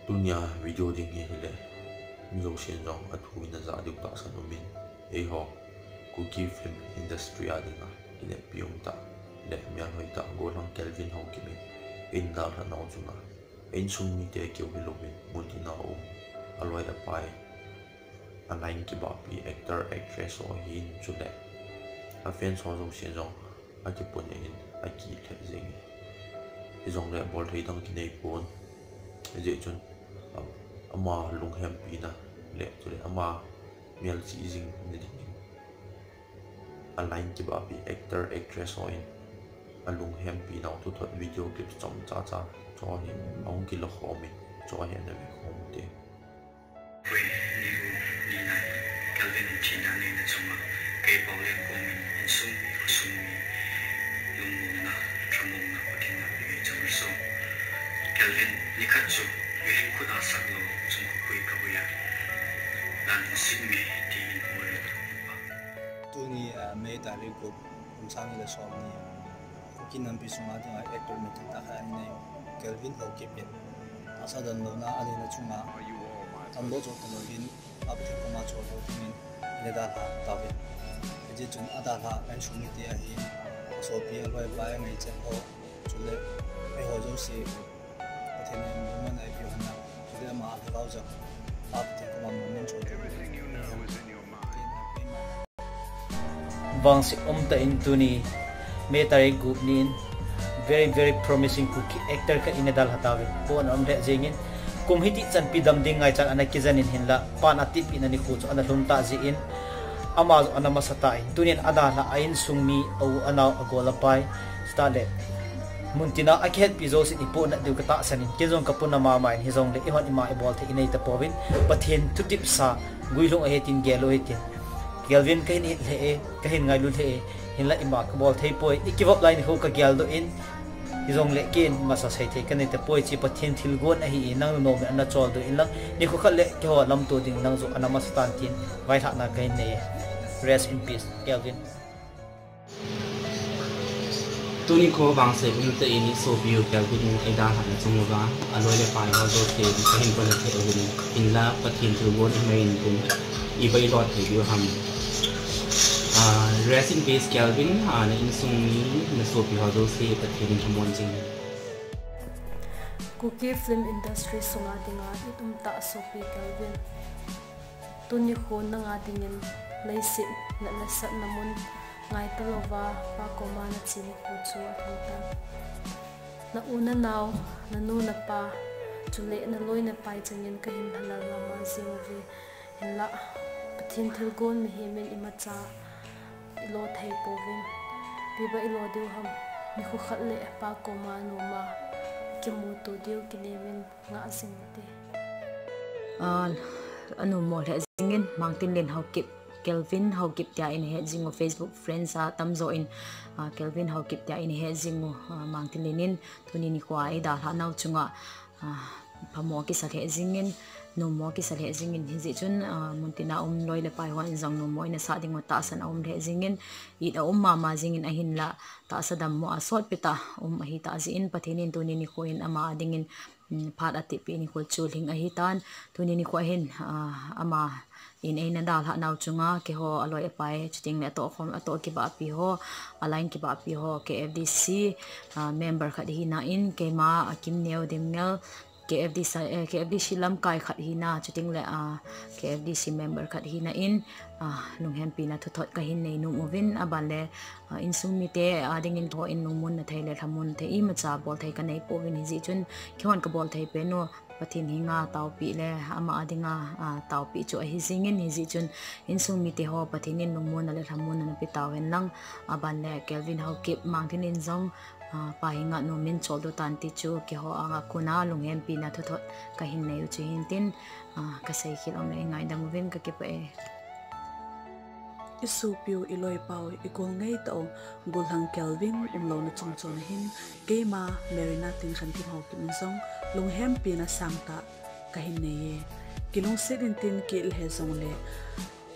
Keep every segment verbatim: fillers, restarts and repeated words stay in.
Tunia video ding hi hileh, mi jousen jong athu in ajah diu tahsan umin, eiho Kuki film industry a dinga kineppi umtah le mialhoitah gollhang Kelvin Haokip in eidalhah nau chunga, a insung mite keu hilouvin muntina um, aloi apai, a line kibahpi actor actress ho ahin, chule a fans ho jousen jong akipuna in akilheh jenge. Hijongle bolthei dang kinei pon, hijeh chun ama lunghempina le chule ama melchih jing nadingin a line kibahpi actor actress ho in alunghempi nau thuthot video clips chomcha cha chu hi ahung kilakhom in, chu hi ana vekhom ute. Koi ni u ni nai, Kelvin thina neina chunga kei Paoleng komin insung khosung mi lungmonna, thamonna, Pathen ngailut chang so. Kelvin nikhat chu mihem khut a saklou chungkhui kahuiya, dan hung sit me tin hol. Tuni May tarik gup, kum sang ni le som ni a, Kuki nampi sunga dinga actor mi tamtah khat ahinei Kelvin Haokip in tahsa damlouna aneina chunga tamlou joh talouvin, a Pathen koma choldo dingin eina dalha tauvin. Hijeh chun adalhah a insung mite ahin, asopi, aloi apai, angaichen ho, chule eiho jouse Pathen in lungmonna eipeh uhen lang, chule ama lhagao jong a Pathen koma lungmon choldo dingin. Vangset umtah in tuni May tarik gup ni in very very promising Kuki actor khat eina dalha tauvin, pon aum lheh jengin, kum hitichanpi dam ding ngaichat ana kijen in hinla, pan atipehna nikho chu ana lhung tah jeh in, ama jong ana masa tah in, tunin adalhah a insung mi, a u anao, agol apai, chutah le muntina akihetpi jousen ipohnat diu katahsan in, ken jong kapuna mama in, hijongle eihon ima ibol thei inei tapouvin, Pathen thutepsa guilhung ahi tin gel u hitin. Kelvin kahin it lheh e, kahin ngailu lheh e, hinla ima kabol thei poi, ikivop lai nikho kageldoh in, hijongle ken masa seithei kanei tapoi, hiche Pathen thilgon ahi e, nang nunom in ana choldo inlang, nikho khat le keiho lamto ding nang jong ana masa tan tin vailhahna kahin nei e. Rest in peace, Kelvin. Tuni kho vangset umtah in isopiu Kelvin in eidalhahna chunguva, aloi le pai ho jouse kahin pona thei uvin, hinla Pathen thilgon imai in tin, iva ilo thei diu ham? Ah, rest in peace Kelvin, ah, na insung mi, nasopi ho jouse Pathen in lhamon jing. Kuki film industry sunga dinga it umtah sopi Kelvin, tuni kho nanga dingin leiset natna satna mun ngaitalouva Pa koma nache nikho chu alhung tan. Na u nanao, nanu napa, chule naloi napai chengin kahin lhalal mama jeng uve. Hinla Pathen thilgon mihem in imacha ilo thei pouvin, ipi ba ilo diu ham? Nikho khat le Pa koma noma kimuto diu kinem in ngah jing ute. Ah, anumo lheh jengin, Mangtinlen Haokip, Kelvin Haokip tia inahet jing u, Facebook friends a tamjo in, ah, Kelvin Haokip tia inahet jing u, ah, Mangtinlen in tuni nikho a eidalhah nau chunga, ah, phamo kisa lheh jengin, numo kisa lheh jengin, hijeh chun, ah, muntina um loi le pai hon jong numo eina sah dingu tahsan aum lheh jengin, it aum mama jengin, ahinla tahsa dammo a sotpi tah um ahitah jeh in, Pathen in tuni nikho in ama dingin, um, phat atipeh nikho chu lhing ahitan, tuni nikho hin, ah, ama in eina dalhah nau chunga keiho aloi apai, chutengle atohkhom, atoh kibahpi ho, a line kibahpi ho, K F D C, ah, member khat hina in, keima Akimneo Dimngel, K F D C, eh, K F D C lamkai khat hina, chutengle, ah, K F D C member khat hina in, ah, lunghempina thuthot kahin nei nom uvin, aban le, ah, insung mite, ah, dingin keiho in lungmonna thei le lhamonna thei imacha bol thei kanei pouvin, hijeh chun keihon kabol thei pen u Pathen henga taopeh le ama dinga, ah, taopeh chu ahi jengin, hijeh chun insung mite ho Pathen in lungmonna le lhamonna nape tauhen lang, aban le Kelvin Haokip Mangtinlen jong, ah, Pa henga nomin choldo tan ti chu keiho anga kona lunghempina thuthot kahin nei u chu hintin, ah, kaseikhel um le eingaidam uvin, kakipah e. Isopiu, iloipau, igol ngaitah u, gollhang Kelvin umlouna chungchon a hin, keima Marina Tingkhanthim Haokip in jong lunghempina sangtah kahin nei e. Kilungset intin, kit lheh jongle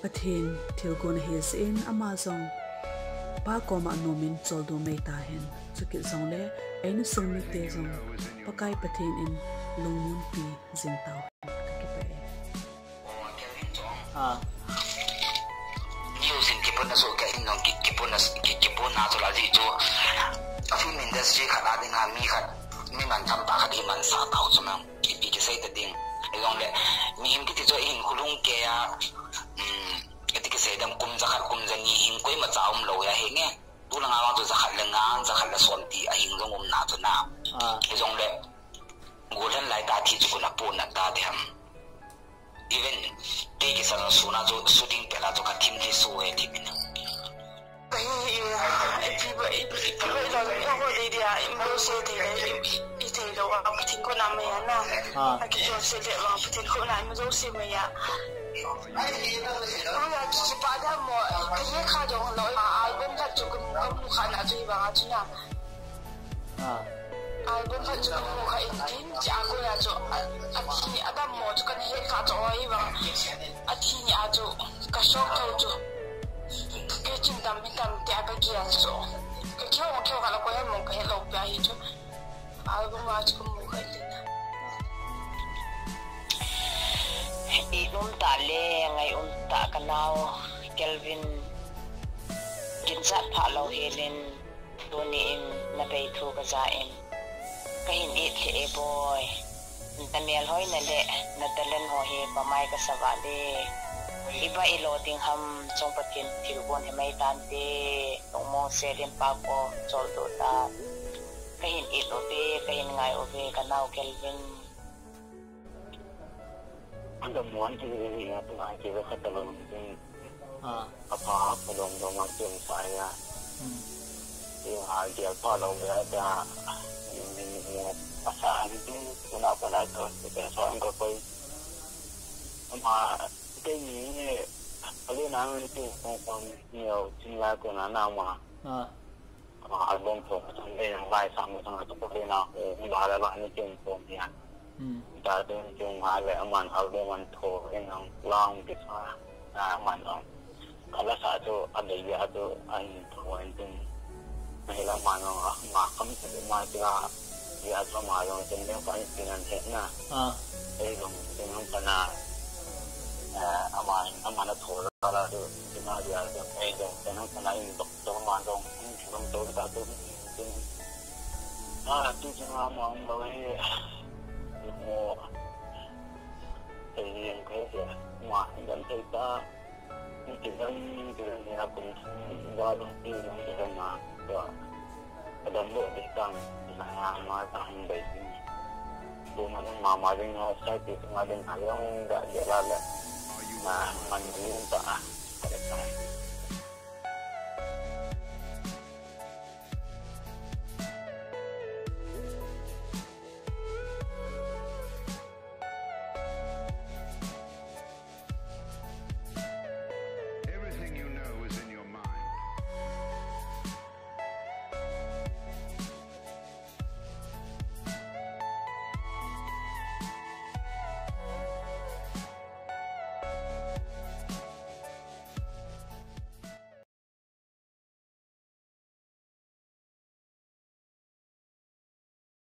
Pathen thilgon ahi jeh in, ama jong Pa koma nomin choldo mai tahen. Chukit jongle, a insung mite jong Pakai Pathen in Lungmonpi jing tauhen, kakipah e. Ah. News in kipuna so ka in jong ki, kipuna, ki, kipuna so la ji chu. A film industry khat a dinga mi khat, mi mantam tah khat hi mansah tau chu nang. Ipi kisei ta ding. Hijongle, mihem kiti chu ihin khulung kei a, um, iti kisei dam kum jakhat kum jani hin koima cha umlou ahi nge. Tulanga vang chu jakhat le nga, jakhat le som ti ahing jong umna chu na. Ah. Hijongle, golhang lai tah thi chu kona pona ta diham. Even kei kisa jong suna chu shooting pela chu kathim hi su e ti mina. Kahi, eh, ipi ba, ipi, ipi ba ilo, ilo ho dei dia, imu se dei le, i, i, i dei lo, a, Pathen kona mai a na. Ah. Aki jo se le, a, Pathen kona imu jo se mai a. Ui, a, ki, kipa da mo, kahi kha jong lo, a, album khat chu kum, kum khat na chu hi ba nga chu na. Ah. Album khat chu kamu kha in tin, chu a koya chu, a, athi, adammo chu kana het kha chu oi vang. Athi ni a chu, ka shock tho chu. Kei chun dam mi tam tia ka gel chu. Ka kihou, kihou kha la koi hamo ka het lou pia hi chu. Album a chu kamu kha in tin. I um ta le, ngai um ta ka nao, Kelvin, ginchat pha lou helin, Tuni in na bei thu ka ja in, ka hin it lheh e boi. Na melhoina le na talent ho hi pamai ka sa vale. Iba ilo ding ham, chung Pathen thilgon hi mai tante, lungmong selin pa ko, chol do ta. Ka hin it uve, ka hin ngai uve, ka nao Kelvin. Anda muan ti ni atu ai ti ka ta lo ni. Ah. Apa apa dong dong ma ti sa ya. Hmm. Ti ha dia pa lo ya da. Ni ni ni asa ni ti kuna pa la to ti ka so an ko koi. Ama ti ni ni ale na ni ti ko ko ni o tin la ko na na ma. Ah. Album tho, chun le nang lai sang, sang tu ko le na, eh, ba la ba ni chen ko ni an. Hmm. Ta tu chung ha le aman album an tho, eh, nang lang ki sa, na aman ang. Kala sa tu, a de ya tu, an tho, an chen. Mai la man ang, ah, ma kam tu ma ti la, ya tu ma long chen le pa tin an he na. Ah. Eh, long chen ang pa na, eh, aman, aman a tho la la tu, ti ma ya tu, eh, long chen ang pa na in dok. Tong man tong, tong tong ta tong, tong. Ah, tu tu ma ma ma we. Mo. Ei, ei, ei, ma, dan te ta. Ni te dan, te dan ni a kun. Ba dong ti dong te dan ma. Ba. Adam lo te tang. Na ma tang bai. Bu ma ma ma ding ha sai te ma ding ha long da de la la. Ma, man ni ta.